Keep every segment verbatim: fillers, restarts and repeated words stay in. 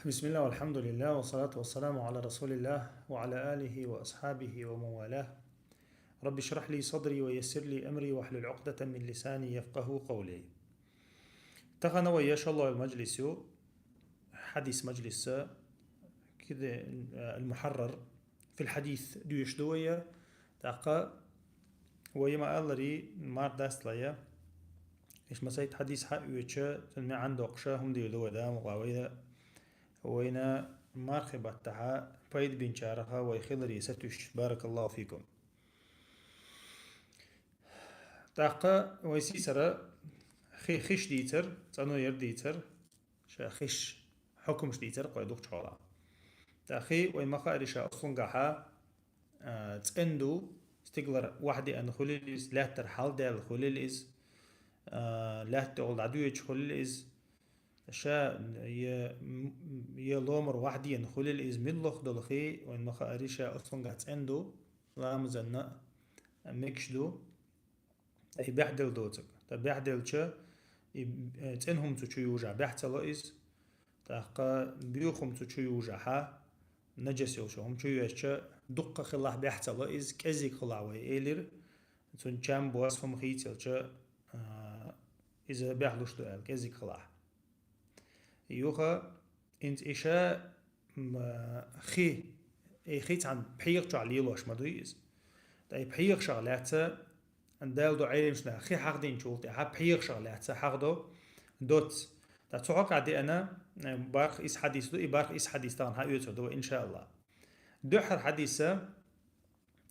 بسم الله والحمد لله والصلاة والسلام على رسول الله وعلى آله وأصحابه ومن والاه. رب اشرح لي صدري ويسر لي أمري واحلل عقدة من لساني يفقهوا قولي. Тахан вай яшалла мажлис ю, хадис мажлис, киде, э, المحرر في الحديث дуеш ду вай. ТӀаккха вай ма аллари мар дастлая. Иш масайт хадис хьаоьча, цун маӀан доккха хӀума дийр ду вай, да, мукъа вай да. Вайна мархи баттахьа пайда бинчараха вай хилари сатуьш. بارك الله فيكم. ТӀаккха вай сийсара хи-, хиш дийцар, цӀано яр дийцар, ша хиш хьукмаш дийцар кхой духчхьола. ТӀаккха вай ма хаъари ша услунгахьа, а, цӀен ду, стиглар вахьди ан хулил из, лаьттар хьалдел хулил из, а, лаьтта гӀолла дӀадуьеча хулил из, ша е, м-, е ломар вахьден хулил из, миллох долхи, вай ма хаъари ша услунгахь цӀен ду, ламазанна мегаш ду, и бехьдел доцаг. Та бехьделча, и, э, цӀен хӀума цу чу южа бехь ца ло из, тӀаккха буьйха хӀума цу чу южа хьа, наджас йолча хӀума чу йоьзча, дуккха хилахь бехь ца ло из, кӀезиг хилахь вай элир, цун чам бос хӀума хийцалча, а, иза бехь луш ду аьл, кӀезиг хилахь. Юха, инц иша, м, хи, и хи цхьан пхьегӀа чохь лелош ма дуй из. Тай пхьегӀа шах лаьца, Дала ду Ӏеримшна хи хьахдинчул тӀехьа пхьегӀа шах лаьца хьахдо, доц. Та цу хьокъа деана, э, барх ис хьадис ду, и барх ис хьадис тахана хьаоьцур ду, иншаалла. Дуьххьар хьадиса,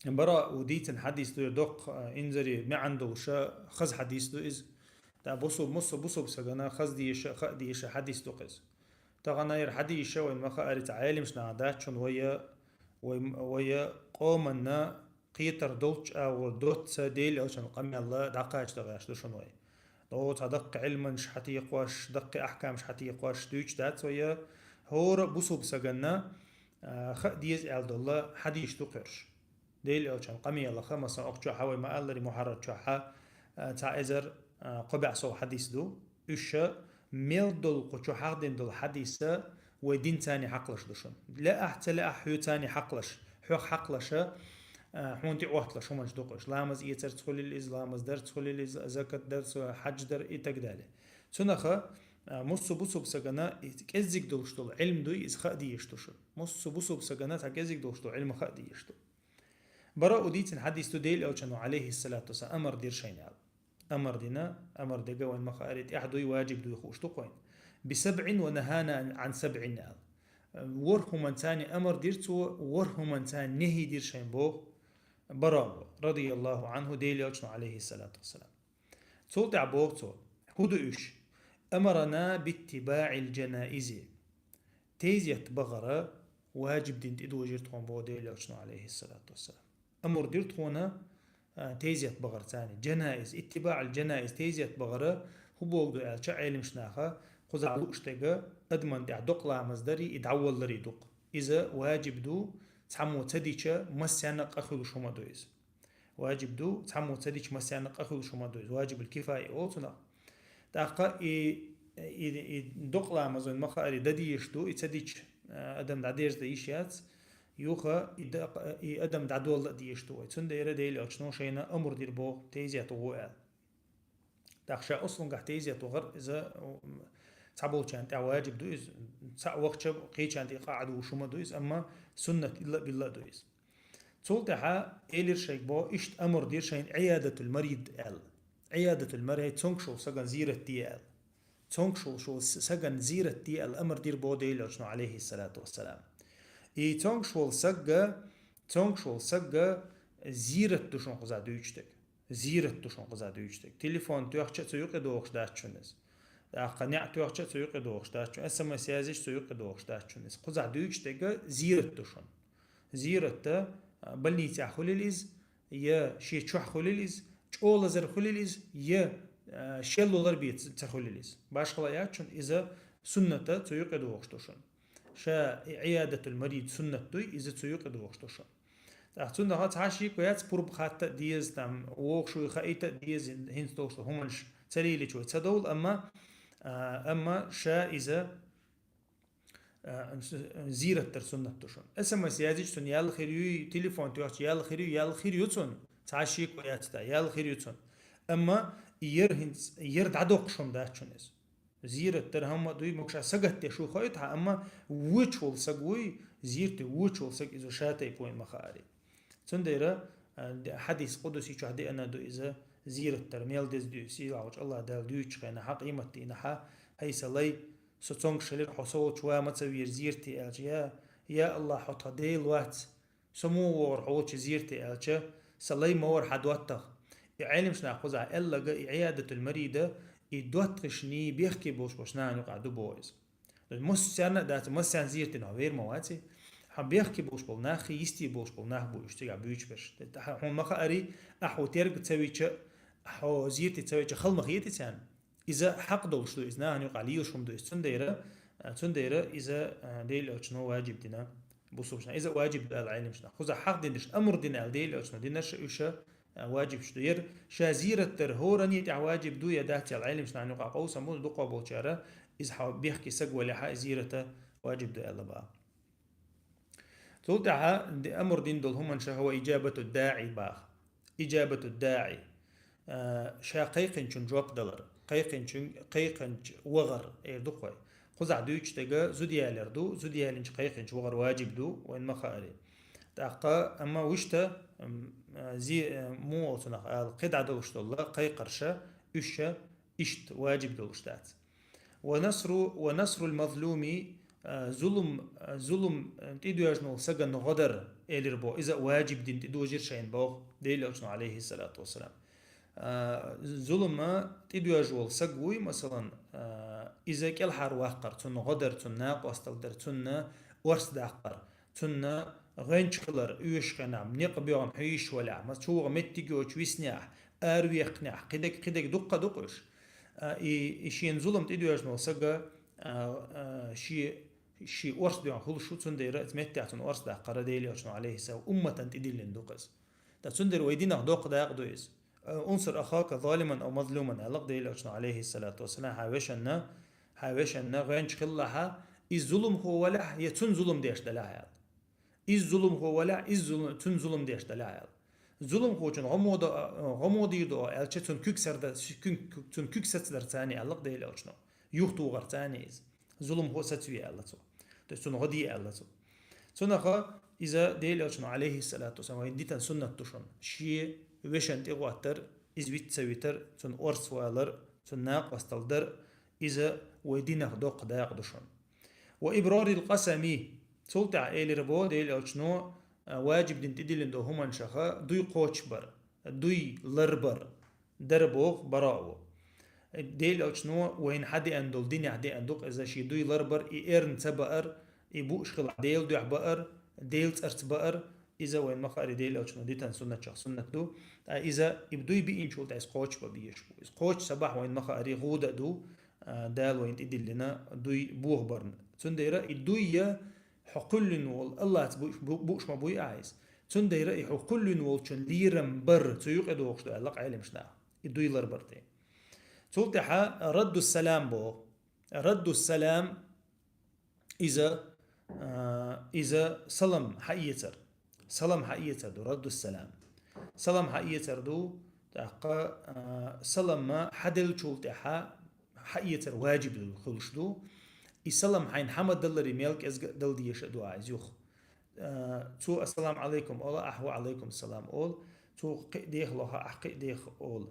Бара у дийцан хьадис ду, доккха, а, инзари маьӀан долуша хаза хьадис ду иза. Та бусу-, муссу бусуб сагана хаза деша, ха деша хьадис ду кхез. Тахана яр хьадиша вайн ма хаари ца Ӏелимшна дачун вая, вай, вая къоманна кхетар долчу агӀор доцца Дела элчан къамелла дӀакхача дагӀаш ду шун вай. Оцу даккхи Ӏилманаш хьатекхош, даккхи ахькамаш хьатекхош дуьйцуш дац вая, хӀора бусуб саганна, а, хаа деза аьлла долла хьадийш ду кхуьрш. Дела элчан къамелаха, масала, окху чохьа вай ма-аллари мухьаррат чохьа, а, цхьа эзар, а, кхо баьӀ сов хьадис ду. Уьш мел долу кху чу хьахдина долу хьадиса вай дин царний хьакхалаш ду шуна. Лаахь, ца лаахь, хьоь царний хьакхалаш, хьох хьакхалаша, а, хьуна тӀе Ӏотталаш хӀуманаш ду кхуьрш. Ламаз эцарца хуьлил иза, ламаз дарца хуьлил иза, закат дарца, хьадж дар и так далее. Цунаха, а, муссу бусуб сагана и кӀеззиг долуш долу Ӏилм дуй, иза хаа дийш ду шуна. Муссу бусуб сагана цхьа кӀеззиг долуш долу Ӏилма хаа дийш ду. Бара у дийцина хьадис ду Дела элчано, алейхиссалату вассалам, амар дира шайна аьлла. Амар дина, амар дега вайн ма хаари тӀехь дуй, ваджиб дуй хууш ду кхойн. «Бисабъин ва нахана ан сабъин» аьлла. ВорхӀ хӀуман царни амар дира цо, ворхӀ хӀуман царни нехӀи дира шайн боху Барао, радияллаху анху, Дела элчано, алейхиссалату вассалам. Цул тӀаьхьа боху цо: «ХӀу ду уьш? Амарана биттибаӀил джанаизи». Тезет бахара ваджиб дин тӀедожира тхуна боху Дела элчано, алейхиссалату вассалам. Амур дира тхуна, а, тезет бахара царни. Джанаиз, иттибаӀил джанаиз, тезет бахара, хӀу богу ду аьлча Ӏелимшнаха, кхуза лууш дега, адаман тӀехь докъа ламаз дари, и дӀаваллари дукха. Иза ваджиб ду, цхьаммо ца дича, массаьнна къа хуьлуш хӀума ду иза. Ваджиб ду, цхьаммо ца дича массаьрна къа хуьлуш хӀума ду иза, ваджибул кифая олу цунах. ТӀаккха и, и, и докъа ламазан ма хаари дан дийш ду, и ца дича, а, адам дӀадерза дан йиш яц, юха и да-, и адам дӀадолла а дийш ду вай. Цундела Дела элчано шайна амур дира боху, тезет гӀо аьлла. ТӀаккха ша услунгахь тезет вахар, иза, м, цхьаболчарна тӀехь ваджиб ду иза, цхьаъ вахча кхечарна тӀе къа а дугӀуш хӀума ду иза, амма суннат илла а билла а ду иза. Цул тӀаьхьа элира шайга бо, иштта амур дира шайна Ӏиядатул марид аьлла. Ӏиядатул марид, цонгуш волу саган зийрат де аьлла. Цонгуш волу шу-, саган зийрат де аьлла амур дира бо Дела элчано, алейхиссалату вассалам. И цонгуш волу сагга, цонгуш волу сагга зийрат ду шун кхуза дуьйцуш дерг. Зийрат ду шун кхуза дуьйцуш дерг. Телефон тоьхча а цу юкъе дохуш дац шуна иза. ТӀаккха неӀ тоьхча а цу юкъе дохуш дац шуна. СМС язйича цу юкъе дохуш дац шуна иза. Кхуза дуьйцуш дерг зийрат ду шуна. Зийратта, а, больницехь хуьлил иза, я шен чохь хуьлил иза, чӀогӀа лазар хуьлил иза, я, а, шел лулар бен ца, ца хуьлил иза. Башхала яц шуна, иза сунната цу юкъе дохуш ду шуна. Ша и Ӏиядатул марид суннат дуй, иза цу юкъе дохуш ду шуна. ТӀаккха цундела цхьа шико яц пурба хатта а деза, там, вогӀуш вуй хаийта а деза, хӀинца долуш ду хӀуманаш ца лелича вай ца довла, амма, а, амма ша иза а, зиярат дар суннат ду шуна. СМС язъича цунна ял хир юй, телефон тоьхча ял хир юй, ял хир ю цунна. Цхьа шеко яц тӀаккха, ял хир ю цунна. Амма ер хӀинца, ер дӀадоккхуш хӀума дац шуна иза. Зиярат дар хӀама а дуй, могаш сагатдеш ву хойтта хьа, амма воча вола саг вуй, зиярте воча вола саг иза ша тайпа вайна ма хаарий. Цундела, а, д-, хьадис къудси чохь деана ду иза, зиярат дар мел деза дуй, сийлахьчу Аллах Дала дуьйцучу хенахь, къематдийнахь, хьай сан лай, со цуьнгахь хилира, хьо со волчу ван ма ца вийра зиярте аьлча, я, я Аллах, хьо тхан Дела вац, со муха вогӀур хьо волчу зиярте аьлча, сан лай ма вара хьан доттагӀа. И Ӏеламчу наха кхузахь аьлларг, и Ӏиядатул марида, и доттагӀашний бехке болуш болчу нахана юкъахь ду боху иза. Массарна а дац, массарна зияртина хьо вер ма вац. Хьан бехке болуш болу нах, йисте болуш болу нах бу уьш цигахь буьйцуш берш. Хьуна ма хаарий, ахьа хьо терга ца вича, хьо зиярте ца вича хала ма хетий царна. Иза хьакъ долуш ду, иза нахана юкъахь лелаш хӀума ду иза. Цундела, цундела иза, а, Дела Элчано ваджиб дина бусулбанашна. Иза ваджиб ду аьлла Ӏеламчу наха. Кхузахь хьакъ дина деш, амр дина аьлла Дела Элчано динарш уьш, а, ваджиб ду. Ер ша зиярат дар хӀоранна тӀехь ваджиб ду я дац аьлла Ӏеламчу нахана юкъахь къовсам бу, дукхо болчара, иза хьо бехке саг валехьа, зиярата ваджиб ду аьлла баха. Цул тӀаьхьа ди-, амр дина долу хӀуманашха ва иджабату даӀи баха. Иджабату даӀи. А, ша кхайкхинчун жоп далар. Кхайкхинчун, кхайкхинчу вахар, эр ду-кх вай. Кхузахь дуьйцуш дерг зуда ялар ду, зуда ялинчу кхайкхинчу вахар ваджиб ду, вайна ма хаарий. ТӀаккха, амма вуьшта, м, а, зи-, а, муха оцунах ала, кхидӀа долуш долла, кхайкхарша, уьш ша иштта ваджиб долуш дац. Ва насру, ва насрул мазлуми, а, зулум, а, зулум, а, тӀедоьжна волу сагана гӀо дар, элира бо, иза а ваджиб дина тӀедожира шайна боху Дела Элчано, алейхиссалату вассалам. А, зулума тӀедоьжна волу саг вуй, масалан, а, иза кӀелхьарваккхар, цунна гӀо дар, цунна накъостал дар, цунна орц даккхар, цунна гӀоьнча хилар, оьшуш хенахь, некъ боьгӀна хьийзаш валахь, ма чугӀа меттиг йоцуш виснехь, аравеккхинехь, кхидерг, кхидерг дуккха ду-кх уьш. А, и, и шена зулам тӀедоьжна волу сага, а, а, ши, ши орц доьгӀна хуьлуш ву, цундела оцу меттехь цунна орц даккхара Дела Элчано, алейхиссалам, умматан тӀедиллина ду-кх иза. Ткъа цундела вай динах доккха дакъа ду иза. А, унсур ахака залиман ав мазлуман, аьлла-кх Дела Элчано, алейхиссалату вассалам, хьан вешанна, хьан вешанна гӀоьнча хилалахьа, иза зуламхо валахь, я цунна зулам деш далахь, аьлла. Иза зуламхо валахь, иза зулам, цунна зулам деш далахь, аьлла. Зуламхочун гӀо ма до, гӀо ма дийр ду аьлча, цунна куьг сар да, куьг, куьг, цунна куьг сацадар царна, аьлла-кх Дела Элчано. Юхатохар царна иза. Зуламхо сацаве аьлла цо. То есть цунна гӀо де аьлла цо. Цунаха иза Дела Элчано, алейхиссалату вассалам, вайна дитан суннат ду шуна. Шен вешан тӀегӀоттар, иза виц ца витар, цунна орц валар, цунна накъостал дар, иза вай динах доккха дакъа ду шуна. Ва ибрарил къасами, цул тӀаьхьа элира бо Дела Элчано, а, ваджиб дина тӀедиллина долу хӀуманашха дуй кхочушбар, дуй ларбар, дара боху бараъ ву. Дела Элчано вайна хьадеана долу динехь деана ду-кх иза, шен дуй ларбар, и эрна ца баар, и бууш хилахь Делан дуьхьа баар, Делан цӀарца баар, иза вайна ма хаарий Дела Элчано дитан суннатех суннат ду. Ткъа иза и дуй биинчул тӀаьхьа иза кхочушбан безаш бу. Иза кхочуш ца бахь вайна ма хаарий гӀуда а ду, а, Дала вайна тӀедиллина дуй бохабарна. Цундела и дуй я хьо кхоьллина волу Аллаца бу-, бу-, бууш ма буй ахьа иза. Цундела и хьо кхоьллина волчун лерам бар цу юкъе догӀуш ду аьлла-кх Ӏеламчу наха. И дуй ларбар тӀе. Цул тӀаьхьа радду салам боху. Радду салам иза, а, иза салам хьаэцар. Салам хьаэцар ду, радду салам. Салам хьаэцар ду, тӀаккха, а, салам хьаделлачул тӀаьхьа хьаэцар ваджиб ду, хуьлуш ду. И салам хьайна хьан ма далларе мел кӀезга а дала дезаш а ду ахьа иза юха. А, цо «Ассаламу Ӏалайкум» ола, ахьа «Ва Ӏалайкум салам» ола. Цо кхин а деха лоха, ахьа кхин а деха ола.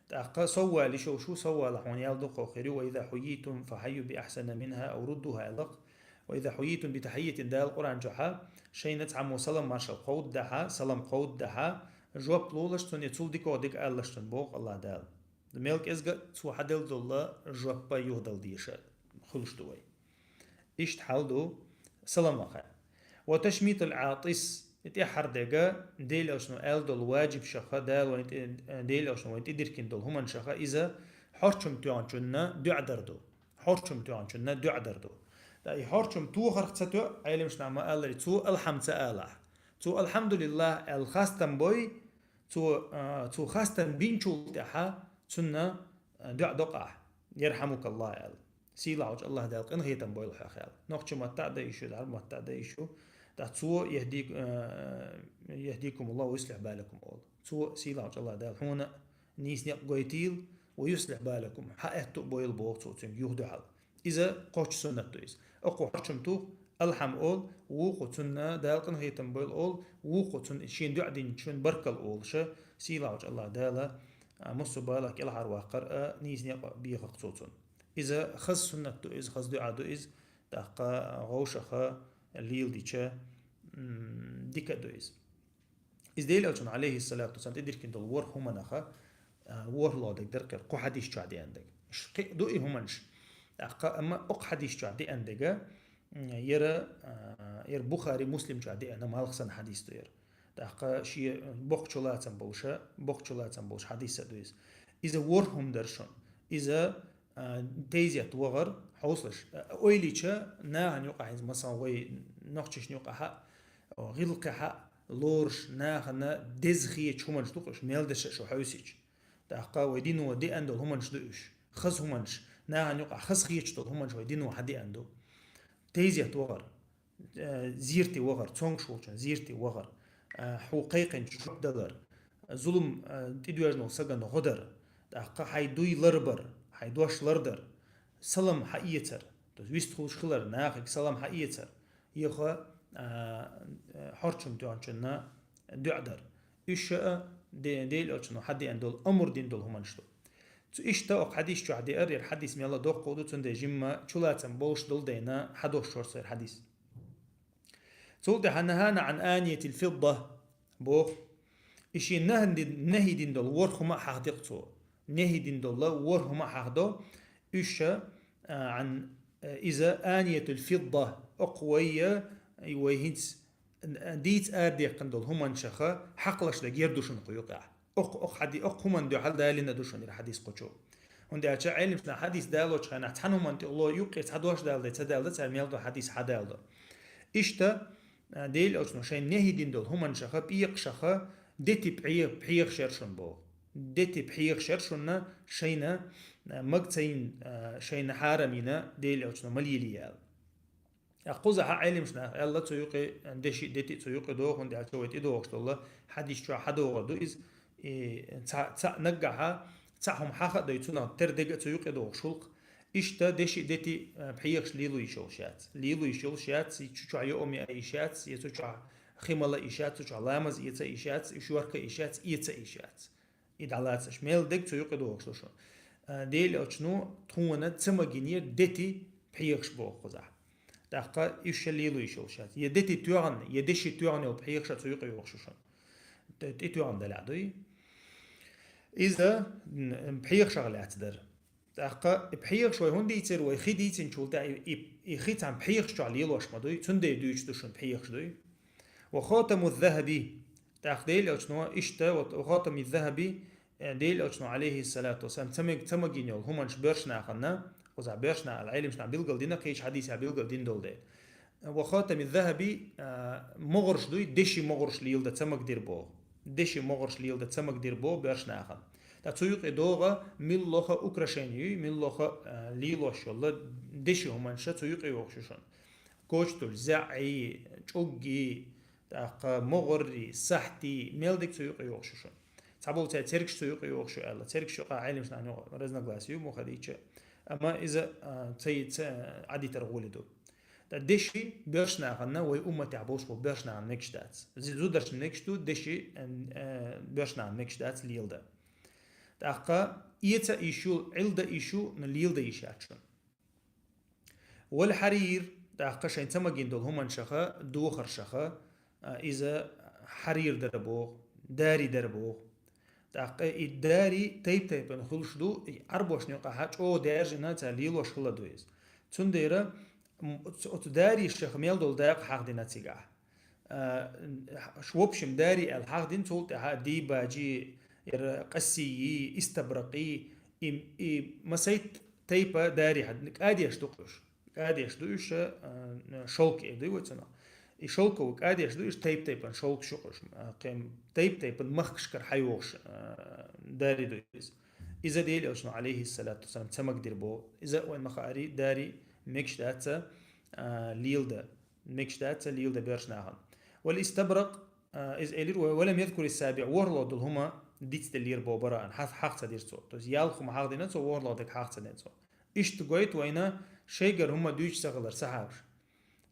ТӀаккха сов вала йиш йолуш ву, сов валахь хьуна ял дукха хир ю: «Ва иза хьуйитум фа хьайю би ахьсана минхьа ав руддуха», аьлла-кх. «Ва иза хьуйитум» би тахьийятин Дала Къуръан чохьа, шайна цхьаммо салам маршалла кховдадахьа, салам кховдадахьа, жоп лолаш цунна, я цул дикагӀа дика алалаш цунна, боху Аллах Дала. Мел кӀезга а цо хьаделла долла жоп а юхадала дезаш хуьлуш ду вай. Иштта хьал ду салам вахар. «Ва ташмитул Ӏатис», и тӀаьххьара дерг, Дела Элчано аьлла долу ваджибашха, Дала вайна тӀе-, Дела Элчано вайна тӀедиркина долу хӀуманашха, иза хьорчам тоьхначунна дуӀа дар ду. Хьорчам тоьхначунна дуӀа дар ду. Ткъа и хьорчам тохарх ца тоьу, Ӏеламчу наха ма-аллара, цо алхьам ца алахь. Цо «Алхьамдулиллах» аьлла хастам бой, цо, а, цо хастам бинчул тӀаьхьа цунна, а, дуӀа докъахь, «Ярхьамукаллах» аьлла. Сийлахьчу Аллах Дала къинхетам бойла хьох аьлла. Нохча матта а да ишу, дарба матта а да ишу. ТӀаккха цо яхӀдик-, э, яхӀдикумуллаху ва юслихь балакум олу. Цо сийлахьчу Аллах Дала хьуна нийса некъ гойтийла, ва юслихь балакум, хьан аьтту а бойла боху цо цуьнга юха дуьхьал. Иза кхоччу суннат ду иза. Окху хьарчам тух, алхьам олу, вукху цунна Дала къинхетам бойла олу, вукху цунна шен дуьа динчун баркалла олуша, сийлахьчу Аллах Дала, а, массо а балах кӀелхьарваккхар а, нийса некъ а бехах цо цунна. Иза хаза суннат ду иза, хаза дуьа ду иза, тӀаккха гӀовшаха лийла дича, м, дика а ду иза. Иза Делан Элчано, алейхиссалату вассалам, тӀедиркина долу ворхӀ хӀуманаха, а, ворхӀалгӀа дерг дара кхера, кху хьадис чохь деана дерг. Ш-, кхин а ду и хӀуманаш. ТӀаккха, амма окху хьадис чохь деана дерг, м, яра, а, яра Бухари, Муслим чохь деана, малх санна хьадис ду яра. ТӀаккха шен боккхачу лацам болуша, боккхачу лацам болуш хьадис а ду иза. Иза ворхӀ хӀума дара шуна. Иза а, тайзет вахар, хьовсалаш, а, ойла йича, нахана юкъахь, хӀинца, масалан, вай нохчашна юкъахь а, о, гӀиллакхехь а лоруш, нахана деза хеташ хӀуманаш ду-кх уьш, мел дешаш шу хьовсийча. ТӀаккха вай дино деана долу хӀуманаш ду уьш. Хаза хӀуманаш, нахана юкъахь хаза хеташ долу хӀуманаш вай дино хьан деана ду. Тайзет вахар, э, зерате вахар, цомгуш волчун зерате вахар, э, хьо кхайкхинчу жоп далар, зулам, э, тӀедоьжна волу сагана гӀо дар, тӀаккха хьайн дуй ларбар, хьайн дош лардар, салам хьаэцар, то есть вистхуьлуш хилар, нахе салам хьаэцар, йоха, э, э, хьарчам тоьхначунна дуьа дар. Уьш а де-, Делан Элчано хьан деана долу, амр дина долу хӀуманаш ду. Цу иштта окху хьадис чохь деара, яра хьадис мелла доккха ду, цундела жимма чулацам болуш долу дайна хьан дош шорсера хьадис. Цул тӀаьхьа нахана Ӏан аниятил фидда боху. И шен нахана ди-, нахи дина долу ворхӀ хӀума а хьахдекъ цо. Нахи дина долу ворхӀ хӀума а хьахдо, уьш а, а, Ӏан, а, иза аниятул фидда, окху вайя, и вай хӀинца, а, дийца арадеккхина долу хӀуманашаха хьакхалаш дан гер ду шуна кху юкъехь. Окху, окху хьади-, окху хӀуманна дуьхьал далийна ду шуна ира хьадис кхучу. ХӀунда аьлча Ӏелимашна хьадис далочу хенахь цхьана хӀуманна тӀе ло юккъе цхьа дош даладай, ца даладай, цара мел ду хьадис хьадалдо. Иштта, а, Делан Элчано шайна нехӀи дина долу хӀуманашаха, пӀекъашаха, дети пхье-, пхьегӀаш яра шуна боху. Дети пхьегӀаш яра шуна шайна, а, маг ца йина, а, шайна хьарам йина Делан Элчано ма лелийла. Кхузахь Ӏелимашна аьлла, цу юкъе деши дети цу юкъе доху, хӀунда аьлча вай тӀедогӀуш долу хьадис чохь хьадогӀур ду иза, и цхьа, цхьа наггахьа, цхьа хӀума хьаха а дой, цунах тера дега а цу юкъе догӀуш хӀуллакх. Иштта деши дети, а, пхьегӀаш лело йиш йолуш яц. Лело йиш йолуш яц, и цу чохь йоам яа йиш яц, я цу чохь хи мала йиш яц, цу чохь ламаз эца йиш яц, уьш йорка йиш яц, эца йиш яц. И дӀалацаш, мел дега цу юкъе догӀуш ду шуна. А, Делан Элчано тхуна ца магийнера дети пхьегӀаш боху кхузахь. ТӀаккха уьш ша лело йиш йолуш яц. Я дети тоьхна, я деши тоьхна йолу пхьегӀаш а цу юкъе йогӀуш ю шуна. Т-, тӀетоьхна далахь дуй. Иза, м, пхьегӀашах лаьцна дара. ТӀаккха и пхьегӀаш вай хӀунда дийцира, вай хи дийцинчул тӀаьхьа и, и, и хи цхьана пхьегӀаш чохь лелош ма дуй, цундела дуьйцуш ду шуна пхьегӀаш дуй. Ва хатаму захаби. ТӀаккха Делан Элчано иштта, вот, ва хатами захаби, э, Делан Элчано, алейхиссалату вассалам, ца маг-, ца магийна йолу хӀуманаш боьрша нахана, кхузахь боьрша нах аьлла, Ӏелимашна билгал дина, кхечу хьадисехь билгал дина долу дела. Ва хатами захаби, а, могӀарш дуй, деши могӀарш лело дан ца магадира боху. Деши могӀарш лело дан ца магадира боху боьрша нахана. ТӀаккха цу юкъе догӀу муьлхха украшение юй, муьлхха, а, лелош йолу деши хӀуманаш цу юкъе йогӀуш ю шуна. Кочталш, заьӀий, чӀуггий, тӀаккха могӀаррий, сахьтий, мел дега цу юкъе йогӀуш ю шуна. Цхьаболчара цергаш цу юкъе йогӀуш ю аьлла. Цергаш юкъахь Ӏелимашна юкъа разногласие ю, муха дийцича. Амма иза, а, ца, ца, Ӏадитар гӀоли ду. Ткъа деши боьрша нахана вай умматехь болуш болу боьрша нахана мегаш дац. Зи-, зударшна мегаш ду, деши, а, а, боьрша нахана мегаш дац лело дан. ТӀаккха эца йиш ю, Ӏилла дан йиш ю, но лело дан йиш яц шуна. Вал хьарир, тӀаккха шайн ца магийна долу хӀуманашаха, дохаршаха, а, иза хьарир дара боху, дари дара боху. ТӀаккха и дари тайп-тайпана хуьлуш ду, и Ӏарбошна юкъахь чӀогӀа даьржина цара лелош хилла ду иза. Цундела, м, оцу, оцу дарийшаха мел долу дакъа хьахдина цигахь. А, ш-, в общем, дари аьлла хьахдина, цул тӀаьхьа дийбаджи, яра къассийи, истабракъи, и, и масайт тайпа дари хьахдина. Кадеш ду-кх уьш. Кадеш ду уьш, а, шелк эр ду вай цунах. И шелковый кадеш ду уьш, тайп-тайпана шелк шу-кх уьш. А, кхин тайп-тайпана махкашкара хьайогӀуш, а, дари ду иза. Иза Дела Элчано, алейхиссалату вассалам, ца магадир бо. Иза вайн ма хаари, дари мегаш дац, а, лелда. Мегаш дац лелда боьрша нахана. Вал истабракъ, а, иза элира вай, валам язкури саби, ворхӀлагӀа дола хӀума дицделира бо бараан, хьа-, хьаха ца дира цо. То есть ялх хӀума хьахдина цо, ворхӀлагӀа дерг хьаха ца дина цо. Иштта гойту вайна, шайгара хӀума дуьйцуш ца хилар сахьабаш.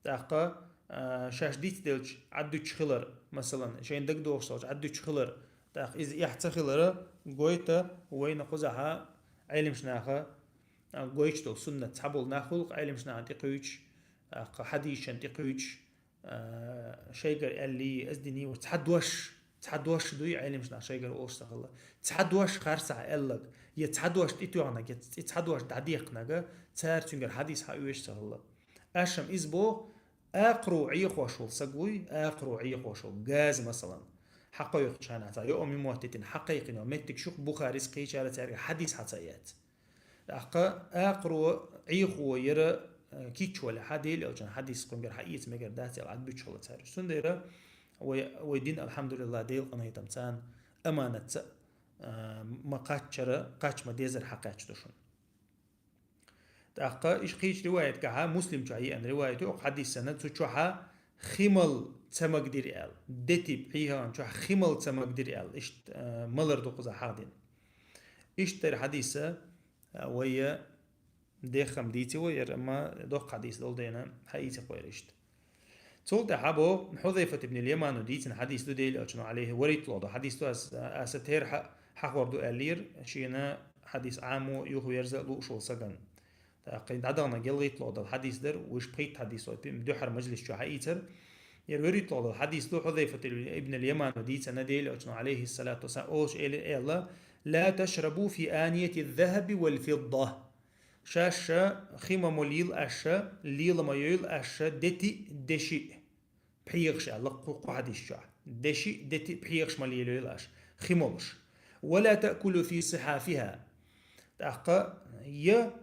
ТӀаккха, а, шаьш дицделча Ӏаддуьтуш хилар, масалан, шайна дагадохуш долча Ӏаддуьтуш хилар, тӀаккха иза эхь ца хилара, гойту вайна кхузахьа Ӏелимаш наха, а, гойтуш долу суннат. Цхьаболу нах хуьлу-кх Ӏелимаш нахана тӀекхуьйчуш, тӀаккха хьадисашна тӀекхуьйчуш, а, шайгара аьллий, из динний вара цхьа дош, цхьа дош дуй Ӏелимаш наха шайгара олуш ца хилла. Цхьа дош харцахьа аьлларг, я цхьа дош тӀетоьхнарг, я ц-, цхьа дош дӀадехкинарг, цара цуьнгара хьадис хьаоьцуш ца хилла. Аша-м иза боху, акхаро Ӏехош волу саг вуй, акхаро Ӏехош волу, газа, масалан. Хьакхойкхучу хенахь цхьа йоам ю моттийтина, хьакхайкхина йолу меттигаш ю-кх, Бухарис кхечара цаьрга хьадис хьа ца эцна. ТӀаккха акхаро Ӏехо яра, э, кийча валахь, Дела Элчан хьадис кхуьнгара хьаэца мегар дац аьлла, Ӏадбуьтуш хилла цара. Цундела вай, вай дин, алхьамдулиллахӀ, Делан къинхетамца, аманатца, э, ма кхаччара, кхача ма дезара хьакхаьчна ду шуна. ТӀаккха иштта кхечу риваятгахьа, Муслим чохь еана риваят ю, оцу хьадисана цу чохьа хи мала ца магадира аьлла, дети пхьегӀан чохь хи мала ца магадира аьлла, иштта, э, малар ду кхузахь хьахдина. Иштта дара хьадиса, э, вай, э, деххам дийци вай, яра, амма доккха хьадис долу дена, хьаийци-кх вай иштта. Цул тӀаьхьа бо Хьузайфат ибн ал-Ямано дийцина хьадис ду, Дела Элчано, алейхи, вуьрхӀитталгӀа долу хьадис ду, ас, аса тера хьа-, хьахор ду аьллера, шена хьадис Ӏамо юхаверза лууш волу сагана. ТӀаккха дӀадахана ялхитталгӀа долу хьадис дара, уьш пхийтта хьадис вай, дуьххьара мажлис чохь хьаийцара. Яра вуьрхӀитталгӀа долу хьадис ду, Хьузайфат ибн ал-Ямано дийцина, Дела Элчано, алейхиссалату вассалам, олуш эли-, элла: «Ла ташрабу фи анияти ззахаби вал фидда». Шаьш хи ма молийла аша, лела ма йойла аша дети, деши, пхьегӀаш аьлла кху, кху хьадис чохь. Деши, дети, пхьегӀаш ма лелайойла аша, хи молуш. «Ва ла таъкулу фи сихафиха». ТӀаккха я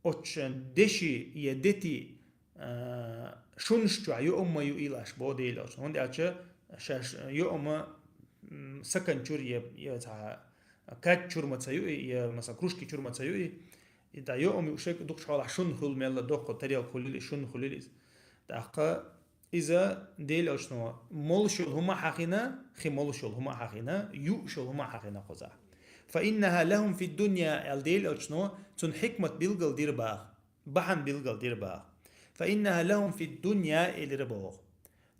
оцу деши, я дети, а, шунаш чохь юург ма юийла аша, бо Дела Элчано. ХӀунда аьлча шаьш юург, м, сакан чуьра я, я цхьа кад чуьра ма ца юий, я, масала, кружки чуьра ма ца юий. И да юург юуш дукхачу хьолахь шун хуьлу мелла, доккха тарелка хуьлийла, шун хуьлийла иза. ТӀаккха иза Дела Элчано молуш йолу хӀума хьахийна, хи молуш йолу хӀума хьахийна, юуш йолу хӀума хьахийна кхузахь. «Фа иннаха лахум фи дунья», аьлла Дела Элчано, цунна хьикмат билгал дира баха, бахьана билгал дира баха. «Фа иннаха лахум фи дунья», элира боху.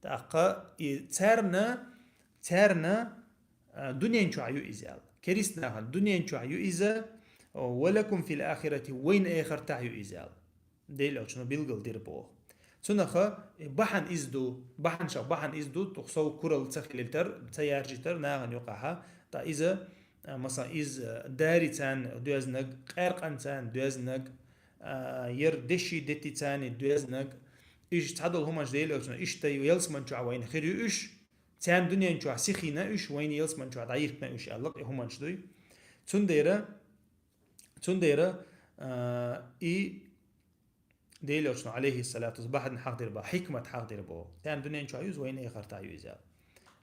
ТӀаккха и царна, царна, а, дуьнен чохь ю иза аьлла. Керист нахана дуьнен чохь ю иза, «ва лакум фил ахирати», вайна эхартахь ю иза аьлла. Дела Элчано билгал дира боху. Цунаха, э, бахьана иза ду, бахьана ша, бахьана иза ду, тӀаккха сов куралла ца хилийтар, ца яржийтар нахана юкъахьа. Ткъа иза, а, масала, иза, а, дари царна доьзнаг, къаьркъан царна доьзнаг, а, яра деши дети царна доьзнаг. Уьш цхьадолу хӀуманаш Дела Элчано иштта ю, ялсман чохь вайна хир ю уьш, царна дуьнен чохь сихийна уьш, вайна ялсман чохь дӀайиркина уьш аьлла, и хӀуманаш дуй. Цундела, цундела, а, и Дела Элчано, алейхиссалату вассалам, бахьана хьахдира бо, хьикмат хьахдира бо. Царна дуьнен чохь ю иза, вайна эхартахь ю иза.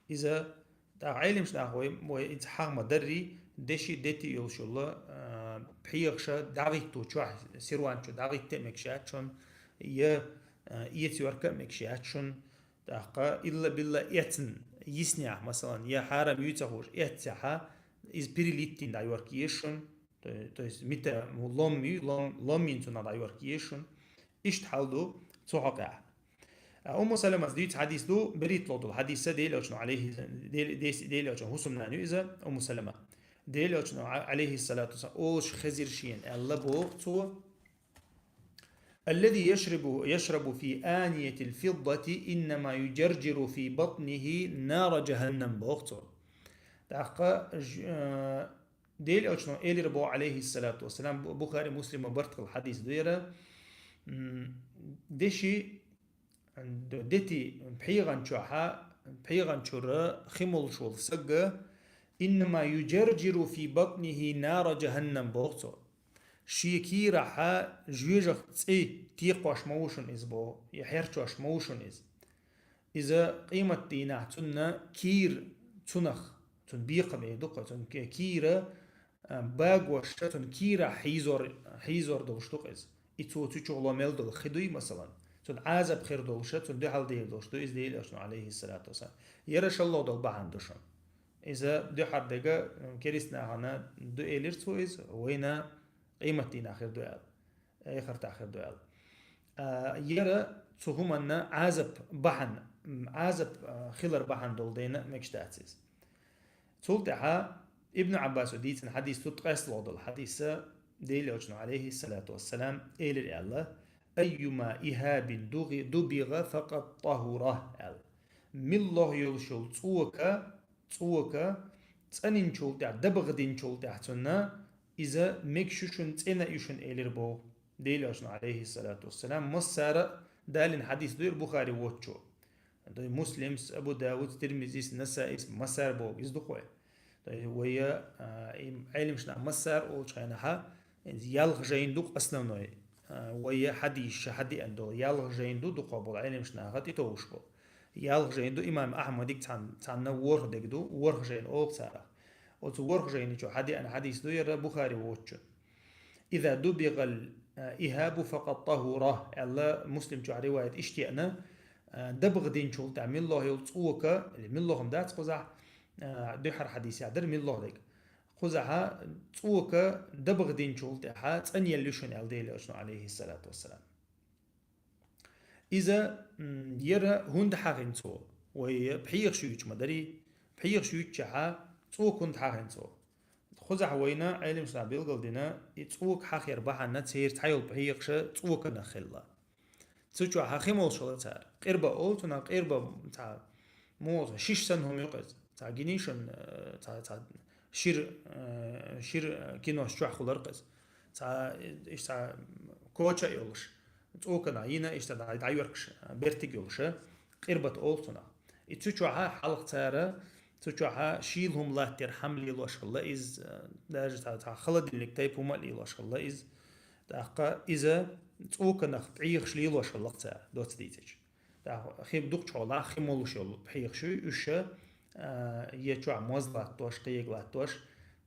Иза, тӀаккха Ӏелимаш нах вай, вай иза хьаха ма дарри, деши дети йолуш йолу, а, пхьегӀаша дӀагӀитто чохь, сирван чу дӀагӀитта а мегаш яц шуна, я, а, эца йорка а мегаш яц шуна. ТӀаккха илла-билла эцна йиснехь, масалан, я хьарам юй ца хууш эццехьа, иза перелить йина дӀайорка еза шуна. То, то есть мита лом ю, лом, лом йина цунах дӀайорка еза шуна. Иштта хьал ду цу хьокъехь. А, Умму Саламас дуьйцу хьадис ду, берхӀитталгӀа долу хьадис, Дела Элчано, алейхи, Дела, Дела Элчан хӀусамнана ю иза, Умму Салама. Дела Элчано, а-, алейхиссалату вассалам, олуш хезира шена аьлла боху цо: «Аллази яшрабу, яшрабу фи аниятил фиддати, иннама юджарджиру фи батнихи нара джаханнам», боху цо. ТӀаккха ж-, э, Дела Элчано элира боху, алейхиссалату вассалам, Бу-, Бухари, Муслима барт хилла хьадис ду яра, м, деши, д-, дети пхьегӀан чохьа, пхьегӀан чура хи молуш волу сагга, «Иннама юджарджиру фи батнихи нара джаханнам», боху цо. Шен кийрахьа жоьжах цӀе текхош ма ву шуна иза боху, я хьерчош ма ву шуна иза. Иза къематдийнахь цунна кийра, цунах, цунна бекхам эр ду-кх, цунна ки-, кийра, а, багош цун кийрахь хьийзор, хьийзор долуш ду-кх иза. И цо цу чу ло мел долу хи дуй, масалан. Цун Ӏазап хир долуша, цун дуьхьал дийр долуш ду иза Делан Элчано, алейхиссалату вассалам. Яра шалло долу бахьана ду шуна. Иза дуьхьар дега, м, керист нахана ду элира цо иза, вайна къематдийнахь хир ду аьлла. Эхартахь хир ду аьлла. А, яра цу хӀуманна Ӏазап бахьана, м, Ӏазап, а, хилар бахьана долу дайна мегаш дац иза. Цул тӀаьхьа Ибн Ӏаббасо дийцина хьадис, цу ткъесло долу хьадиса, Делан Элчано, алейхиссалату вассалам, элира аьлла: «Айюма ихабин дугӀи-, дубигӀа факъад тахура», аьлла. Милла йолуш йолу цӀока, цӀока, цӀанинчул тӀаьхьа, дабагӀа динчул тӀаьхьа цунна, иза мегаш ю шуна, цӀена ю шуна элира боху Делан Элчано, алейхиссалату вассалам, массара а далина хьадис ду ира Бухари воцчо. Дай Муслимс, Абу Давудс, Тирмизис, Насаис, массара боху, иза ду-кх вай. Дай вайя, а, и Ӏелимаш нах массара олучу хенахьа, иза ялх жайна ду-кх основной. А, вайя хьадисша хьадеана долу ялх жайна ду дукхо болу Ӏелимаш наха тӀетовжуш болу. Ялх жайна ду имам Ахьмадиг цхьан-, цхьанна ворхӀ дег ду, ворхӀ жайна олу царах. Оцу ворхӀ жайни чу хьадеана хьадис ду яра Бухари воцчун. «Иза дубигал, а, ихабу факъад тахура», аьлла, Муслим чохь риваят иштта еана, а, дабагӀа динчул тӀаьхьа милла йолу цӀока, или милла хӀума дац кхузахь, а, дуьхьара хьадис яхь дара милла дег. Кхузахьа цӀока дабагӀа динчул тӀаьхьа цӀанъелла ю шуна аьлла Делан Элчано, алейхиссалату вассалам. Иза, м, яра хӀунда хьахийна цо? Вай пхьегӀаш юьйцуш ма дарий? ПхьегӀаш юьйцучехьа, цӀока хӀунда хьахийна цо? Кхузахь вайна Ӏелимаш наха билгалдина, и цӀока хьахаяр бахьана церан цхьайолу пхьегӀаша цӀоканах хилла. Цу чохь хи молуш хилла цара. Къирба олу цунах, къирба цхьа, муха, шиша санна хӀума ю-кх иза. Цхьа гинийшан, э, цхьа, цхьа шира, э, шира кинош чохь хуьлура-кх иза. Цхьа, иштта цхьа коча а йолуш. ЦӀоканах йина иштта дӀа-, дӀайоьркуш, бертиг йолуша, къирбат олу цунах. И цу чохьа хьалха цара, цу чохьа шийла хӀума латтар хьама лелош хилла иза, даже цхьа, цхьа холодильник тайпа хӀума а лелош хилла иза. ТӀаккха иза цӀоканах пхьегӀаш лелош хилла-кх цара, доцца дийцича. ТӀаккха хи дукхачу хьолахь хи молуш йолу пхьегӀаш ю, уьш, а, я чохь моз латтош, кхега латтош,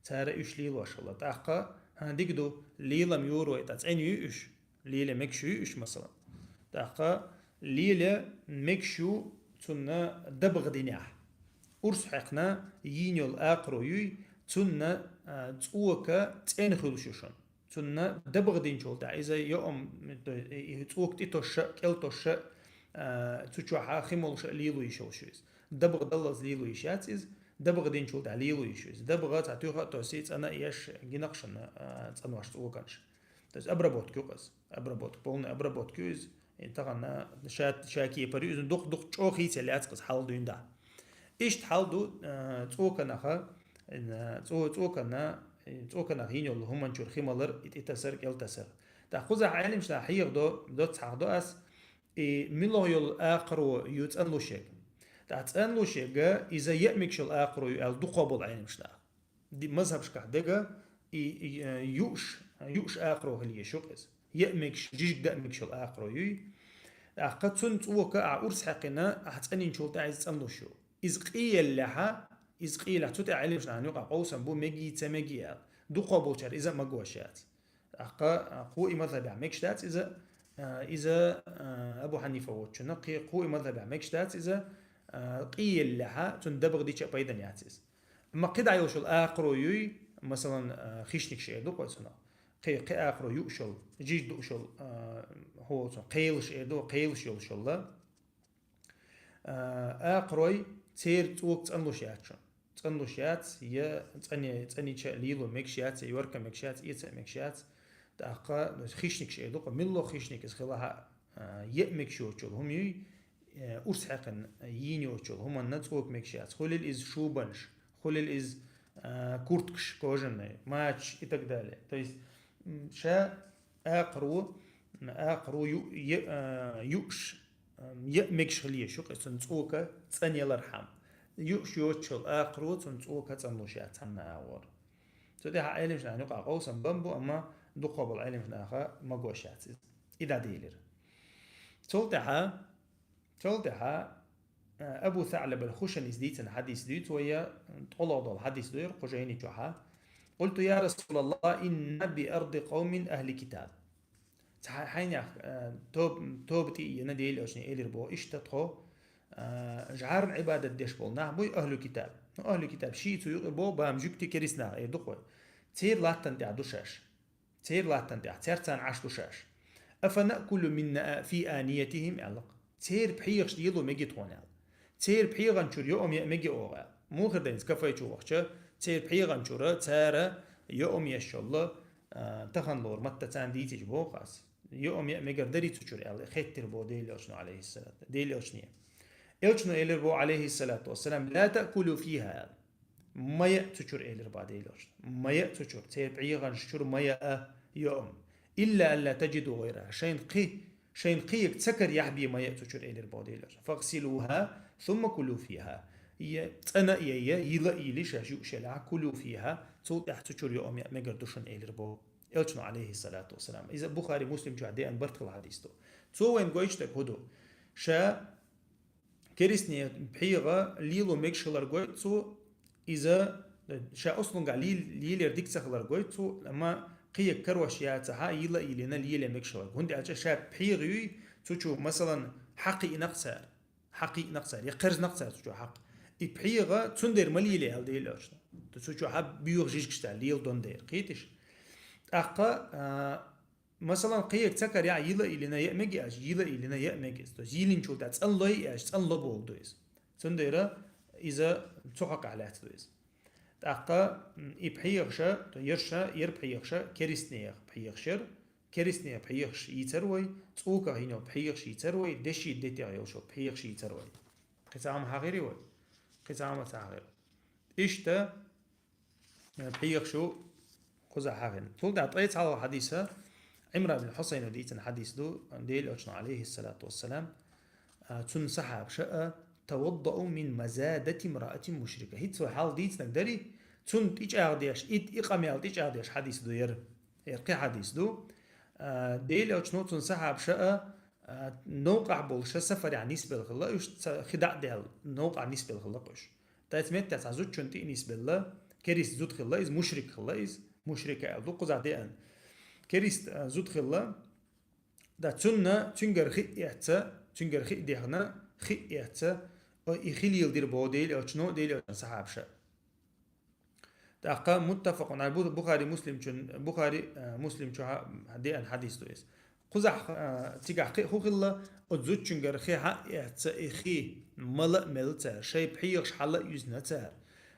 цара уьш лелош хилла. ТӀаккха, хӀан, дика ду, лелам юр вай, тӀаккха цӀена юй уьш? Леле мегаш юй уьш, масалан? ТӀаккха леле мегаш ю цунна дабагӀа динехь. Урс хьаькхна йийна йолу акхаро юй, цунна, а, цӀока цӀена хуьлуш ю шуна. Цунна дабагӀа динчул тӀаьхьа иза йоам, то есть, и, и цӀока тӀетосша, кӀел тосша, а, цу чохьа хи молуша лело йиш йолуш ю иза. ДабагӀа даллалц лело йиш яц иза, дабагӀа динчул тӀаьхьа лело йиш ю иза. ДабагӀа цхьа туьха а тосий, цӀана а еш, гинакъ шуна, а, цӀанош цӀоканаш. То есть обработка ю-кх иза. Обработка, полная обработка ю иза. И тахана ша, ша кепара ю иза, дукха-дукха чӀогӀа хийцаелла яц-кх иза хьал дуьйна дӀа. Иштта хьал ду, а, цӀоканаха, а, цӀо-, цӀокана, цӀоканах йина йолу хӀуманчуьра хи малар, и тӀетасар, кӀел тасар. ТӀаккха кхузахь Ӏелимаш наха хьеха до, доцца хьаха до ас, и муьлха йолу акхаро ю цӀанлуш ерг. ТӀаккха цӀанлуш ерг, иза яа мегаш йолу акхаро ю аьлла дукхо болу Ӏелимаш наха. Ди-, мазхабашкахь дега и, и, э, юуш, юуш акхаро хила езаш ю-кх иза. Яа мегаш, жижиг даа мегаш йолу акхаро юй. ТӀаккха цунна цӀока ахь урс хьаькхина, ахь цӀанйинчул тӀаьхьа иза цӀанлуш ю. Иза къиеллехьа, иза къиеллехь, цу тӀехь Ӏелимаш нахана юкъахь къовсам бу, мегий, ца мегий аьлла. Дукхо болчара иза а магош яц. ТӀаккха, а, кхо и мазхабехь мегаш дац иза, а, иза, а, Абу Хьанифа воцучунна, кхе-, кхо и мазхабехь мегаш дац иза, а, къиеллехьа, цунна дабагӀа дича а пайдана яц иза. Амма кхидӀа йолуш йолу акхаро юй, масалан, а, хищникаш эр ду-кх вай цунах. Кхе-, кхе акхаро юуш йолу, жиж дууш йолу, а, хӀо цунах, кхелаш эр ду, кхелаш йолуш йолла. А, акхарой церан цӀока цӀанлуш яц шуна. ЦӀанлуш яц, я цӀане-, цӀанича лело мегаш яц, я йорка мегаш яц, эца мегаш яц. ТӀаккха хищникаш эр ду-кх, муьлха хищник иза хилахь а, а, яа мегаш йоцуш йолу хӀума юй, э, урс хьаькхина йийна йоцуш йолу хӀуманна цӀока мегаш яц. Хуьлийла иза шубанаш, хуьлийла иза, а, курткаш кожаные, мачаш и так далее. То есть, м, ша акхаро, акхаро ю-, я-, а, юуш, а, яа мегаш хила езаш ю-кх иза, цунна цӀока цӀанъялархьама. Юуш йоцуш йолу акхаро цунна цӀока цӀанлуш яц цхьанна агӀор. Цу тӀехь Ӏелимаш нахана юкъахь къовсам бан бу, амма дукхо болу Ӏелимаш наха магош яц иза. И дӀаделира. Цул тӀаьхьа, цул тӀаьхьа, а, Абу СаӀлаб ал-Хушанис дийцина хьадис дуьйцу вайя, ткъолгӀа долу хьадис ду яра кху жайни чохьа. قلت: يا رسول الله، إنا بأرض قوم أهل كتاب. Цхьа-, хьайнех, э, тоб-, тоба тӀе а йина, Делан элчано элира боху, иштта тхо, э, жӀарна Ӏибадат деш болу нах буй ахӀлу китаб. Ну, ахӀлу китаб шиъ цу юкъе боху, бахам жуьгтий, керист нах эр ду-кх вай. Церан латтана тӀехь ду шаьш. Церан латтана тӀехь, цаьрца Ӏаш ду шаьш. أفنأكل من في آنيتهم, аьлла-кх. Церан пхьегӀаш лело мегий тхуна, аьлла. Церан пхьегӀан чуьра йоӀам яа мегий оха, аьлла. Муха хир дара иза, кафе чу вахча, церан пхьегӀан чуьра цара йоӀам еш йолу, а, тахана лору матта царна дийцича боху ас. ЙоӀам яа мегар дарий цу чуьра, аьлла, хеттира боху Делан элчано, алейхиссалату. Делан элчане. Элчано элира боху, алейхиссалату вассалам: لا تأكلوا فيها, аьлла. Ма яа цу чуьра, элира боху Делан элчано. Ма яа цу чуьра, церан пхьегӀанаш чуьра ма яа йоӀам. إلا أن لا تجدوا غيرها. Шайна кхин, шайна кхин яга ца караяхь бен ма яа цу чуьра, элира боху Делан элчано. فاغسلوها ثم كلوا فيها. Я цӀана а яйа, йила а йилий шаьш юуш елахь, كلوا فيها, цул тӀаьхьа цу чуьра йоӀам яа мегар ду шуна, элира боху элчано, алейхиссалату вассалам. Иза Бухари, Муслим чохь деана барт хилла хьадис ду. Цо вайна гойтуш дерг хӀун ду? Ша керистнийн пхьегӀа лело мегаш хилар гойту цо, иза ша ослунгахь лел-, лелор дика ца хилар гойту цо, амма кхин яга карош яцахь а, йила а йилина, лело мегаш хилар. ХӀунда аьлча ша пхьегӀа юй, цу чу, масалан, хьакхиънакх цара. Хьакхиънакх цара, я кхерзинакх цара цу чу хьакха. И пхьегӀа цундела ма лело, аьлла Делан элчано. Цу чу хьан боьха жижигаш цара лело дон дера. Кхеташ? ТӀаккха, а, Масалан, кхин яга ца караяхь, йила а йилина яа мегий аьлча, йила а йилина яа мега иза. То есть йилинчул тӀаьхьа цӀанлой аьлча, цӀанло бохург ду иза. Цундела иза цу хьокъехь лаьцна ду иза. ТӀаккха, м, и пхьегӀаша, то ерша, ер пхьегӀаша, керистнех пхьегӀаш яра, керистнех пхьегӀаш йийцар вай, цӀоках йина йолу пхьегӀаш йийцар вай, деши детех йолуш йолу пхьегӀаш йийцар вай. Кхин цхьа хӀума хьахийрий вай? Кхин цхьа хӀума ца хьахийра. Иштта, пхьегӀаш ю кхузахь хьахийна. Цул тӀаьхьа ткъе цхьалгӀа хьадиса, Ӏимран бин Хьусайна дийцина хьадис ду, Делан элчано, алейхиссалату вассалам, а, цуьнан сахьабаша а: توضؤوا من مزادة امرأة مشركة. ХӀинца вай хьалха дийцинарг дарий, цунна тӀечӀагӀдеш, и, и къамел тӀечӀагӀдеш хьадис ду яра. Яра кхин хьадис ду. А, Делан элчано, цуьнан сахьабаша а, а, новкъахь болуша сафарехь нисбелла хилла, уьш ца, хи дӀа а даьлла, новкъахь нисбелла хилла-кх уьш. Ткъа цу меттехь цхьа зудчунна тӀе а нисбелла, керист зуда хилла иза, мушрик хилла иза, мушрика аьлла ду кхузахь деана. Керист, а, зуда хилла, ткъа цунна, цуьнгара хи а эцна, цуьнгара хи а дехна, хи а эцна, о, и хи леладира боху Делан элчано, Делан элчанан сахьабаша. ТӀаккха муттафакъун Ӏалайхи, Бу-, Бухари Муслим чун, Бухари, а, Муслим чу хьа-, деана хьадис ду иза. Кхузахь, а, цигахь кхин а хӀун хилла, оцу зудчуьнгара хи хьа а эцна, и хи мала а мелла цара, шайн пхьегӀаш хьала а юьзна цара,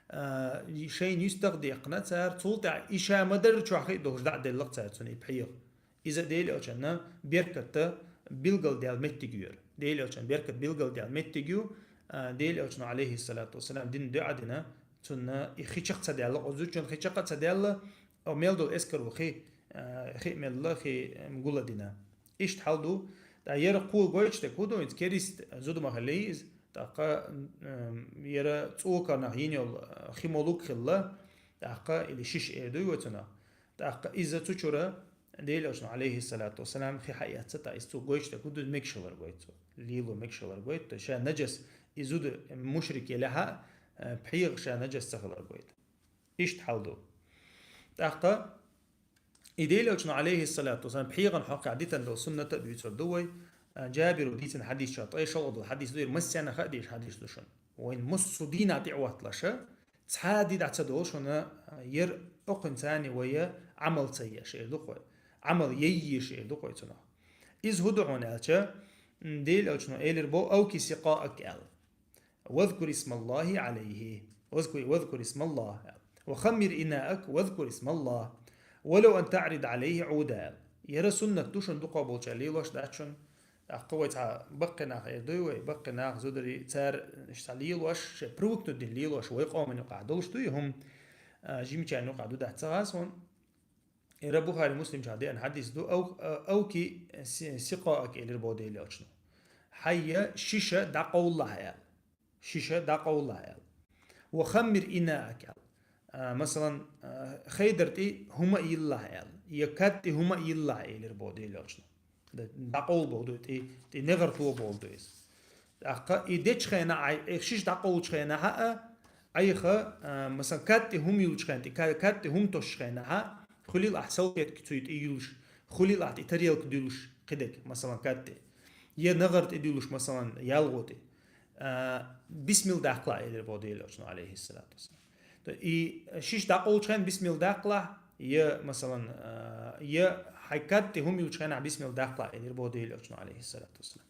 а, шайна юьстах а декхна цара, цул тӀаьхьа и ша ма-дарра чохь хи а долуш дӀа а делла-кх цара цунна и пхьегӀа. Иза Делан элчанна беркат билгалдаьлла меттиг ю яра. Делан элчанна беркат билгалдаьлла меттиг ю, а, Делан элчано, алейхиссалату вассалам, дина дуьа дина, цунна и хи чекх ца даьлла, оцу зудчунна хи чекх а ца даьлла, о, мел долу эскаро хи, а, хи а мелла, хи, м, гул а дина. Иштта хьал ду, ткъа яра кхо гойтуш дерг хӀун ду, иза керист зуда ма хиллий иза, тӀаккха, м, яра цӀоканах йина йолу, а, хи молуг хилла, тӀаккха или шиша эр дуй вай цунах. ТӀаккха иза цу чуьра Делан элчано, алейхиссалату вассалам, хи хьаэцна, ткъа иза цо гойтуш дерг хӀун ду, мегаш хилар гойту цо. Лело мегаш хилар гойту, то есть ша нажас, и зуда мушрик елахь а, э, пхьегӀа ша нажас ца хилар гойту. Иштта хьал ду. ТӀаккха и Делан элчано, алейхиссалату вассалам, пхьегӀан хьокъехь дитина долу суннат а дуьйцур ду вай. А, Джабиро дийцина хьадис чохь, ткъе шолгӀа долу хьадис ду, яра массарна а хаа дезаш хьадис ду шуна. Вайн массо а дийнахь тӀе а хӀотталаш, цхьа а ди дӀа ца долуш шуна, яра окхуьнца вай Ӏамал ца еш эр ду-кх вай. Ӏамал яйеш эр ду-кх вай цунах. Иза хӀун ду хьуна аьлча, м, Делан элчано элира боху: أوك سقاءك, аьлла. واذكر اسم الله عليه. واذكر، واذكر اسم الله. وخمر إناءك واذكر اسم الله. ولو أن تعرض عليه عودا. Яра суннат ду шуна дукхах болчара лелош дац шуна. ТӀаккха вай цхьа баккхий нах эр дуй вай, баккхий нах, зударий, цара иштта лелош, шайн привыкнуть дина лелош, вай къоман юкъахь долуш дуй хӀума, а, жимачарна юкъахь ду дац ца гӀа суна. Яра Бухари Муслим чохь деана хьадис ду, أوك، а, أوك س-، سقاءك элира боху Делан элчано. Хьайн шиша дӀакъовлалахь аьлла. Шиша дӀакъовлалахь аьлла. وخمر إناءك аьлла. А, масалан, а, хедар тӀе хӀума а йиллалахь аьлла. Я кад тӀе хӀума а йиллалахь элира боху Делан элчано. ДӀакъовла боху ду, тӀе, тӀе негӀар то боху ду иза. ТӀаккха и дечу хенахь, и шиша дӀакъовлучу хенахь а, Айха, а, масалан, кад тӀе хӀума юлчу хенахь, тӀе ка-, кад тӀе хӀума тосучу хенахь, хуьлийла ахь салфетка цуьнан тӀе юлуш, хуьлийла ахь тӀе тарелка дуьллуш, кхидерг, масалан, кад тӀе. Я нагӀар тӀе дуьллуш, масалан, ялхо тӀе. А, бисмилла даккхалахь, элира боху Делан Элчано, алейхиссалату вассалам. И шиша дӀакъовлучу хенахь бисмилла даккхалахь, я, масалан, а, я хьайн кад тӀе хӀума юлчу хенахь бисмилла даккхалахь, элира боху Делан Элчано, алейхиссалату вассалам.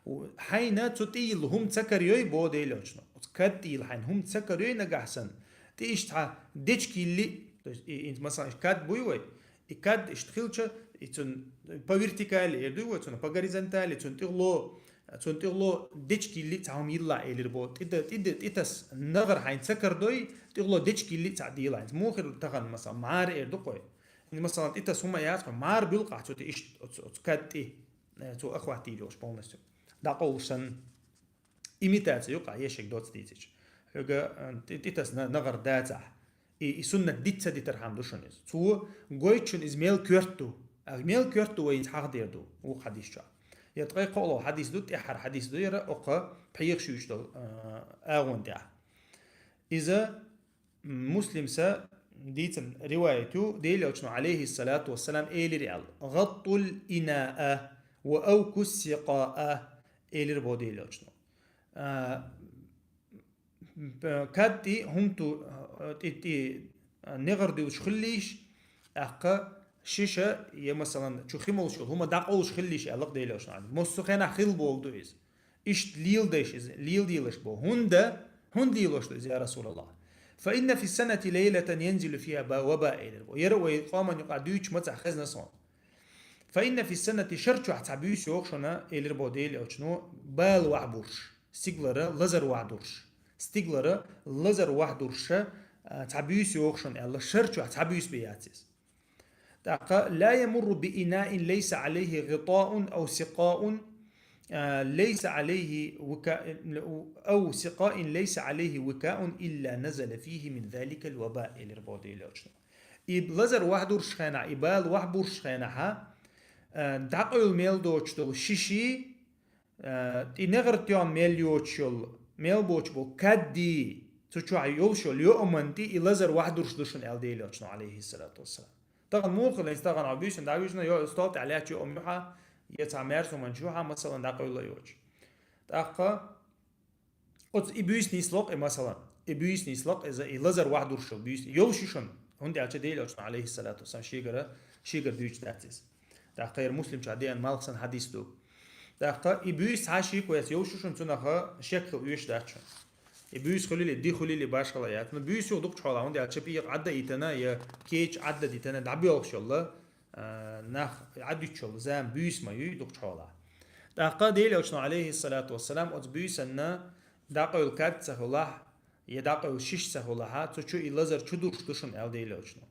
У, хьайна цу тӀе йилла хӀума ца карайой, боху Делан Элчано. Оцу кад тӀе йилла хьайна хӀума ца карайой нагахь санна, тӀе иштта хьан дечка йилли, то есть, и, и, масалан, иштта кад буй вай, и кад иштта хилча, и цунна по вертикали эр дуй вай, цунна по горизонтали, цунна тӀехула, цунна тӀехула дечка йилли цхьа хӀума йилла, элира боху. ТӀе да, тӀе да, тӀе таса нагӀар хьайна ца карадой, тӀехула дечка йилли цхьа дийла хьайна. Муха хир ду тахана, масалан, мӀара эр ду-кх вай. Масалан, тӀе таса хӀума яц-кх, мӀара буьллу-кх ахь цу тӀе иштта оцу, оцу кад тӀе, э, цо охватить йолуш полностью. ДӀакъовлуш санна. Имитация ю-кх, ешшаг доцца дийцича. Хьоьга, э, тӀе-, тӀе таса на-, нагӀар дацахь. И, и суннат диц ца дитархьама ду шуна иза. Цо гойту шуна иза мел коьрта ду. А мел коьрта ду вай хӀинца хьахдер ду, вукху хьадис чохь. Я ткъе кхоалгӀа хьадис ду, тӀаьххьара хьадис ду яра, оккха пхьегӀаш юьйцуш долу, э, агӀон тӀехь. Иза Муслимса дийцина риваят ю, Делан Элчано, алейхиссалату вассалам, элира аьлла: «ГӀаттӀул инаа ва авкус сикъаа», элира боху Делан Элчано. А, п-, кад тӀе хӀума ту-, тӀе, тӀе, а, негӀар дуьллуш хилалаш, тӀаккха шиша, я, масалан, чу хи молуш йолу хӀума дӀакъовлуш хилалаш аьлла-кх Делан Элчано. Массо а хенахь хилла бохург ду иза. Иштта леладеш иза, леладелаш бо. ХӀунда, хӀунда лелош ду иза, я Расулаллах? «Фа инна фи санати лайлатан янзилу фиха ба-, ва ба», элира бо. Яра вай къоман юкъа дуьйцуш мацахь хезна суна. «Фа инна фи санати», шар чохь цхьа буьйса йогӀу шуна, элира бо Делан Элчано, бала вахьбурш, стигалара лазар вахьдурш. Стигалара лазар вахьдурша, а, цхьа буьйса йогӀу шуна аьлла, шар чохь цхьа буьйса бен яц иза. ТӀаккха: «Ла ямурру би инаин лайса алейхи гӀитаун ау сикъаун, а, лайса алейхи вика-, ау сикъаин лайса алейхи викаун илла назала фихи мин заликал ваба», элира боху Делан Элчано. И лазар вахьдурш хенахь, и бала вахьбурш хенахь, а, дӀакъевла мел доцуш долу шиши, а, тӀе негӀар тоьхна мел йоцуш йолу, мел боцуш болу кадди, цу чохь йолуш йолу йоаман тӀе и лазар вахьдурш ду шуна аьлла Делан Элчано, алейхиссалату вассалам. Тахана муха хилла, тахана хьо буьйсанна дӀавижна, йо, стол тӀехь лаьтташ йоам ю хьан, я цхьа маьрсуманча ю хьан, масалан, дӀакъевла йоцуш. ТӀаккха оцу и буьйса нисло-кх и, масалан, и буьйса нисло-кх иза, и лазар вахьдурш йолу буьйса йолуш ю шуна, хӀунда аьлча Делан Элчано, алейхиссалату вассалам, шегара, шегара дуьйцуш дац иза. ТӀаккха хӀара Муслим чохь деана малх санна хьадис ду. ТӀаккха и буьйса цхьа шеко яц йолуш ю шуна, цунах шек хила оьшуш дац шуна. И буьйса хуьлийла, ди хуьлийла, башхала яц. Ну, буьйса юха дукхачу хьолахь, хӀунда аьлча пхьегӀа Ӏадда а йитина, я кеча Ӏадда а дитина, дӀабоьлхуш йолла, а, нах Ӏадуьтуш йолла зама буьйса ма ю дукхачу хьолахь. ТӀаккха Делан Элчано, алейхиссалату вассалам, оцу буьйсанна дӀакъевла кад ца хуьлахь, я дӀакъевла шиша ца хуьлахь, цу чу и лазар чу дурш ду шуна аьлла Делан Элчано.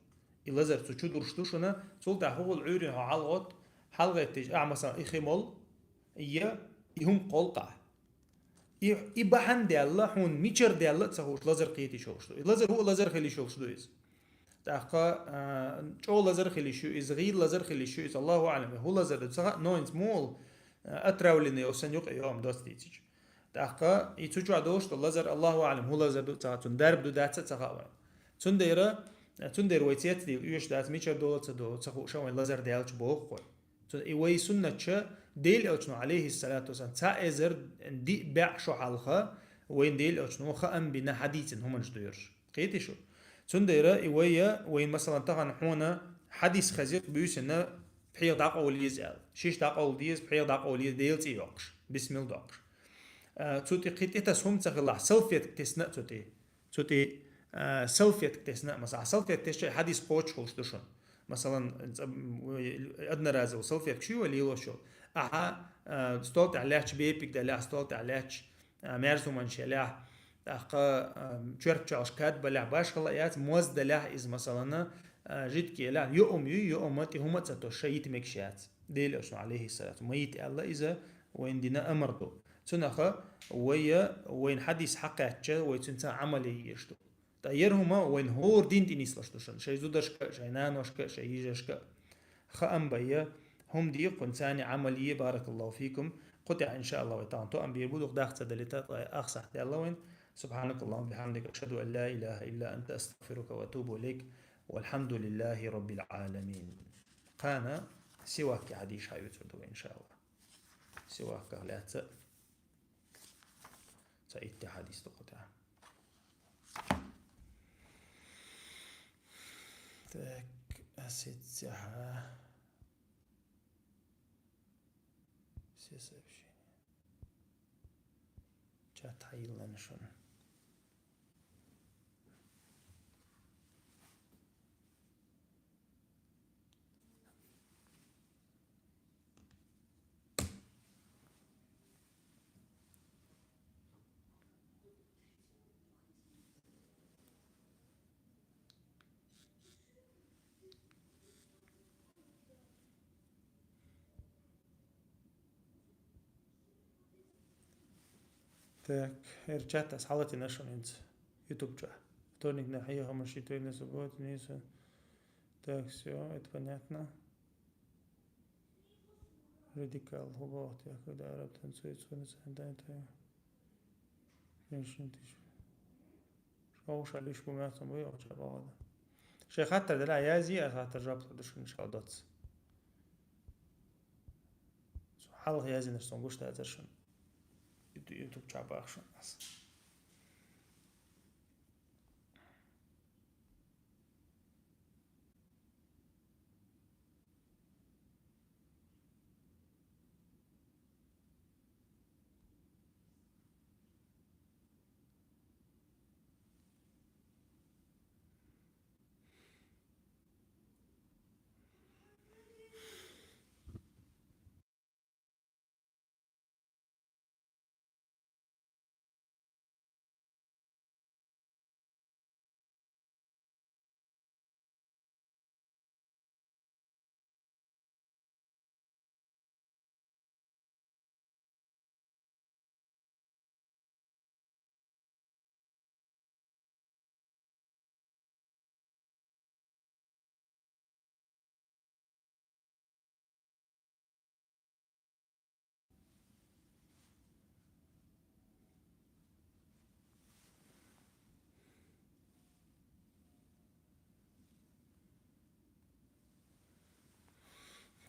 И лазар цу чу дурш ду шуна, цул тӀаьхьа хӀун хуьлу Ӏуьйрана хьо хьалагӀотту, хьалагӀеттича, ахьа, масалан, и хи молу, я и хӀума кхоллу ахь. И, и бахьана даьлла, хьуна мичара даьлла а ца хууш, лазар кхеташ йолуш ду. И лазар хӀун лазар хила йиш йолуш ду иза? ТӀаккха, а, чӀогӀа лазар хила йиш ю иза, гӀийла лазар хила йиш ю иза, Аллаху аӀлам, хӀун лазар ду? Ца хаьа, но хӀинца муха, а, отравленный йолу санна юкъа йоам доцца дийцича. ТӀаккха и цу чохь долуш ду лазар, Аллаху аӀлам, хӀун лазар ду, ца хаьа, цунна дарба ду, дац а, ца хаьа вайн. Цундела, цундела вай цецдийла оьшуш дац, мичара долу а ца до, ца хууш а вайн лазар даьлча боху-кх вай. Цу-, и вай суннатча Делан Элчано, алейхиссалату вассалам, цхьа эзар диъ бӀе шо хьалха вайн Делан Элчано хаам бина, хьадийцина хӀуманаш ду ерш. Кхетий шу? Цундела и вай, вайн, масалан, тахана хьуна хьадис хезира буьйсанна пхьегӀа дӀакъовла еза аьлла. Шиша дӀакъовла деза, пхьегӀа дӀакъовла еза, Делан цӀе йоккхуш, бисмилла доккхуш. А, цу тӀе кхин тӀе таса хӀума ца хилахь, салфетка тесна а цу тӀе. Цу тӀе, а, салфетка тесна а, масала, салфетка тесча хьадис кхочуш хуьлуш ду шуна. Масалан, ца-, м, одноразовый салфеткаш ю вай лелош йолу. Ахьа, а, стол тӀехь лаьтташ, бепиг делахь, стол тӀехь лаьтташ, а, маьрсуманча елахь, тӀаккха, а, чоьрпачалгӀаш кад балахь, башхала а яц, моз делахь иза, масалана, а, жидкий елахь, йоам ю, йоама тӀе хӀума а ца тосуш, йита мегаш яц. Делан Элчано, алейхиссалату, ма йита аьлла иза, вайна дина амар ду. Цунаха вай, вайна хьадис хьакхаьчча, вай цуьнца Ӏамал ян езаш ду. Ткъа яра хӀума вайна хӀора дин тӀе нислуш ду шуна, шайн зударшка а, шайн наношка а, шайн йижаршка а. Хаам бан я, хӀума де кхунца, Ӏамал е, баракаллаху фикум. Кху тӀехь, иншааллах, вай тахана тоам бийр бу, дукха дах ца далийта, ткъа ах сахьт даьлла вайна. سبحانك اللهم وبحمدك، أشهد أن لا إله إلا أنت، أستغفرك وأتوب إليك. والحمد لله رب العالمين. Кхана сивак хьадийша хьаюьйцур ду вай, иншааллахӀ. Сиваках лаьца цхьа итт хьадис ду кху тӀа. Так, а сеццехьа. Все сообщения. Чат хьайиллина шуна. Так, хӀара чат ас хьалатина шуна хӀинца YouTube чу. Вторник на хьехамаш, четверг на субботу, не со-, Так, все, это понятно. Радикал, хӀу боху те, когда араб танцует, свой национальный танец. Женщины тысячи. Шоу шалиш бу мягцам бу, я ча бавада. Шей хаттар дала язъе, а хаттар жоп ду шуна, иншааллахӀ, доцца. Цу хьалха язъинарш сон гуш дацар шуна. Юту-, YouTube чу бахшун ас.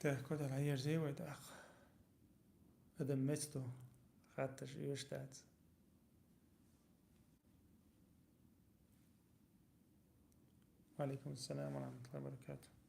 Так, куда ла ерзевай дах? Адам мецту хатташ иштац. وعليكم السلام ورحمة الله وبركاته.